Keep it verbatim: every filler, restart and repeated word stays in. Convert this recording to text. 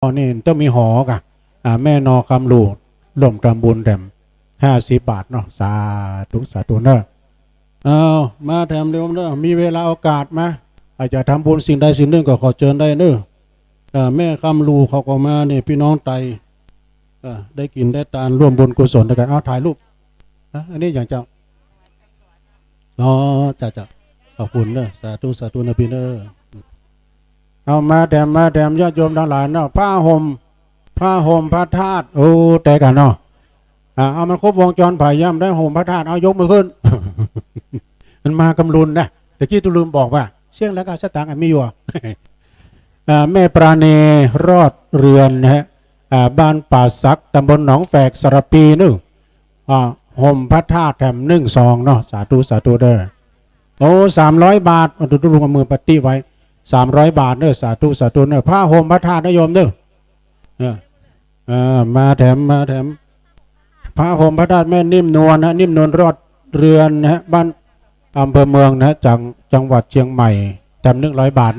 นี่ต้องมีหอกะ อ่า แม่นอคำหลู่ร่วมทำบุญแถมห้าสิบบาทเนาะ สาธุ สาธุเนอะ เอามาแถมเร็วเนอะ มีเวลาโอกาสมา อาจจะทำบุญสิ่งใดสิ่งหนึ่งก็ขอเจิญได้เนอะ เอ่อ แม่คำหลู่เขาก็มาเนี่ย พี่น้องไต เอ่อ ได้กิ๋นได้ตานร่วมบุญกุศลด้วยกั๋น เอาถ่ายรูป อ่ะ อันนี้อย่างเจ้า อ๋อ จ้ะ จ้ะ ขอบคุณเนอะ สาธุ สาธุนะพี่เนอะ เอามาแถม มาแถมญาติโยมตังหลายเนาะ ผ้าห่ม ผ้าห่มพระธาตุ โอ้ แต๊กั๋นเนาะ อ่า เอามันครบวงจร ใผย่ำได้ห่มพระธาตุ เอายกมือขึ้น มันมากำลุนนะ ตะกี้ตูลืมบอกว่า เสี้ยงแล้วก็สตางค์อะมีอยู่ อ่า แม่ปราณีรอดเรือนนะฮะ อ่า บ้านป่าสัก ตำบลหนองแฝก สระพีเนอะ อ่า ห่มพระธาตุแถมนึ่งซองเนาะ สาธุ สาธุเด้อ โอ้ สามร้อยบาท เอา ดู ดูลุงเอามือปะตี้ไว้ สามร้อยบาทเนอะ สาธุ สาธุเนอะ ผ้าห่มพระธาตุนะโยมเนอะ เออ เออ มาแถม มาแถม ผ้าห่มพระธาตุแม่นิ่มนวลฮะ นิ่มนวลรอดเรือนนะฮะ บ้าน อำเภอเมืองนะฮะ จัง จังหวัดเชียงใหม่ แถมนึ่งร้อยบาท